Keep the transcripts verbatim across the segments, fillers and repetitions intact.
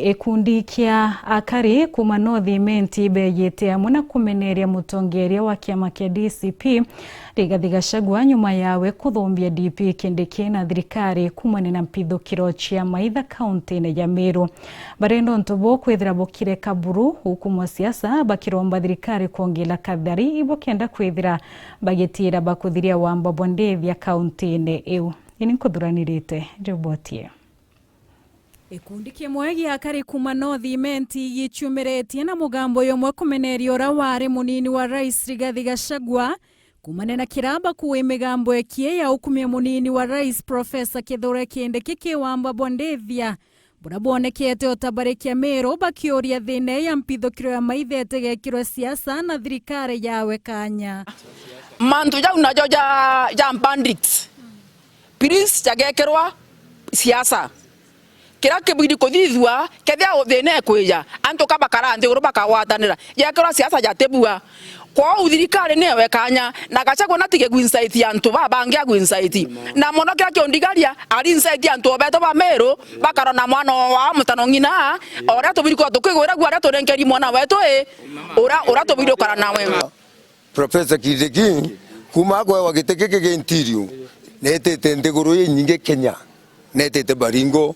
Gikundi kia akari kuuma North Imenti beejite amwe na kumeneria mutongeria wa kiama kia D C P, Rigathi Gachagua, nyuma yawe kuthumbia D P Kindiki na thirikari kuumania na mpithukiro cia maitha kauntine ya Meru. Barenda untu buu kwithira bukireka buru, huku mwanasiasa bakiromba thirikari kwongera kathari ibukenda kwithira bagitiira bakuthiria wamba bwa ndithia kauntine iu. Ini nkuthuranirite riboti iyo. Gikundi kimwe gia akari kuuma North Imenti giciumiritie na mugambo jumwe kumeneria uria wari munini wa Rais Rigathi Gachagua, kuumania na kiria bakuuga i migambo ikie ya ukumia munini wa Rais Professor Kithure Kindiki ki wamba bwa ndithia, buria bwonekete utabarikia Meru, bakiuria thiina ya mpithukiro ya maitha itigekirwe siasa na thirikari yawe kanya. Mantu jau najo ja, ja bandits. Please, jagekirwa siasa. Kiria kibwiri kuthithua, kethira thiina ikwija, antu ka bakara nthiguru bakagwatanira, jekirwa siasa jatibua. Kwou thirikari niewe kanya, na Gachagua natige kuincite antu babangi, aguincite. Na mono kiria kiundigaria, ariincite antu o betu ba Meru, bakarona mwana wao mutano ng'ina, o uria tubwiri kwa tukigwira gua aria turenkeri mwana wetu i, uria, uria tubwiri ukara nawe. Professor Kindiki, kuuma akwewa giti giki gi Interior, neetite nthiguru inyingi Kenya, neetite Baringo,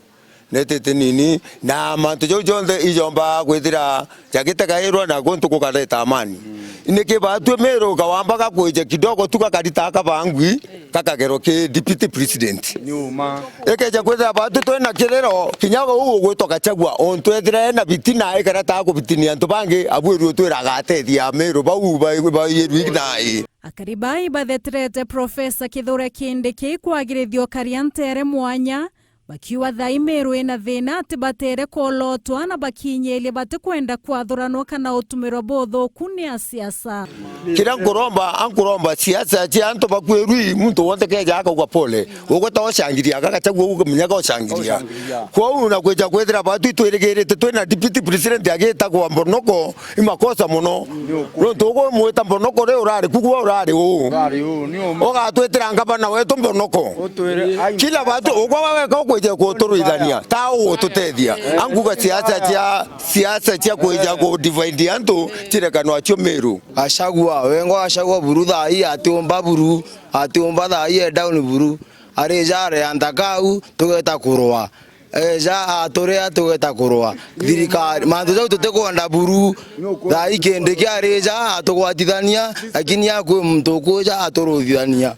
neetite nini, na mantu jau jonthe ijomba kwithira jagitegairwa na guntu gukareta amani. Niki batwi Meru kawamba gakwija kidogo tu gakarita kabangwi, gakagerwa ki deputy president. Nyuma. Ikeja kwithira batu twina kiriro, kinya uu ugwitwa Gachagua, untu ethira ena bitina, ikareta kubitinia antu bangi, abwirwe twira agatethia Amiru bau ba, bairwi naii. Akari bai batheterete Professor Kithure Kindiki kwagirithia ukaria ntere mwanya, bakiuga thaa ii Miru ina thina ati batere kolotwa na bakinyiria batikwenda kwathuranwa kana utumirwa buthuku ni asiasa. Kiria nkuromba, ankuromba siasa cia antu bakwirwi, muntu wonthe keja akauga pole. Ugweta oshangiria, gagacha guo ukamenya goshangiria. Kwou na kwija kwithira batu itwirigirite twina deputy president agitagwa Mbonoko, imakosa muno. Nontu ugumwita Mbonoko ri urari kugwa urari uu. Urari uu, ni uma. Ugatwitira ngavana wetu Mbonoko. Utwire, ai. Kila batu ugwa waweka ukwija kuturuithania, ta ugututethia. Anguga siasa cia, siasa cia kwija ku divide antu cirekanwa cio Miru. Gachagua, wengwa Gachagua buru thaa ii atiumba buru, atiumba thaa ii e down buru. Arija aria nthaka au, tugeta kurwa. Eja aturia, tugeta kurwa. Thirikari, mantu jau tutikwenda buru. Thaa ii Kindiki arija atugwatithania, lakini akwi muntu ukuja aturuthithania.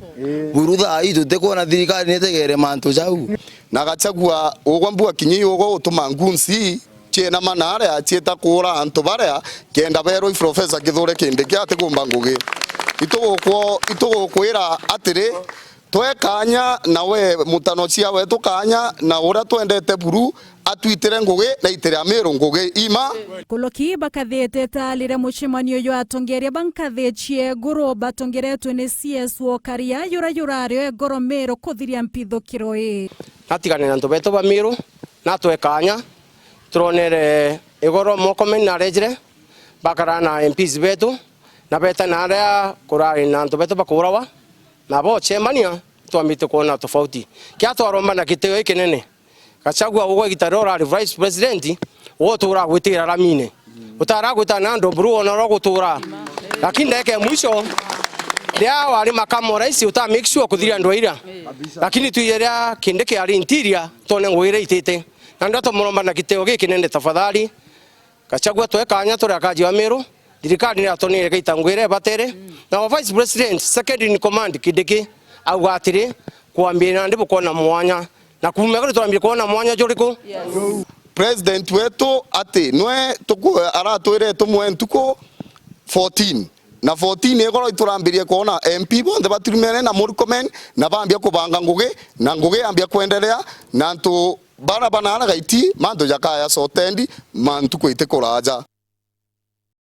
Buru thaa ii tutikwona thirikari nitegere mantu jau. Na Gachagua, ugwa mbua kinya ii ugwa utuma ngunsi cienama na aria cieta kuura antu baria, kenda berwa i Professor Kithure Kindiki atigumba ngugi. Itugukwo-, itugukwira atiri, twe kanya, na we mutano cia wetu kanya, na uria twendete buru, atwitire ngugi, na itire Amiru ngugi. Ima. Koloki bakathite taalire mucemanio jwa atongeria ba nkathi cia iguru batongeretwe ni C S Wakaria, jura jurari o igoro Miru kuthiria mpithukiro ii. Natigane na antu betu ba Miru, natwe kanya, turonere igoro Murkomen na arejire, bakara na M Ps betu, na beta na aria kurari na antu betu bakuurawa, na bocemania, twambite kwona tofauti. Kia twaromba na kitio gikinene, Gachagua, ugwe igita riria urari vice president, ugutura gwitira ramine. Utara gwita na andu buru ona uria ugutura. Lakini ndeke mwisho, riria wari makamu wa rais, uta make sure kuthiria andu aira. Lakini tuije riria Kindiki ari interior, twone ngugi iria itite. Na ndio tumuromba na kitio gikinene tafadhali. Gachagua, twe kanya turi akaji wa Miru, thirikari ni yatonire gaita ngugi iria ibatere. Na wa vice president, second in command, Kindiki, auga atiri, kwambia nandi bukwona mwanya. Na kuuma kuri twambie kwona mwanya juriku? President wetu ati nwe tuku-, aratwire tumwe ntuku fourteen. Na fourteen igoro iturambirie kwona M P bonthe baturimene na Murkomen, na bambia kubanga ngugi, na ngugi yambia kwendelea, na antu bara banara gaiti, mantu jakaya sorted, mantuku iti kuraja.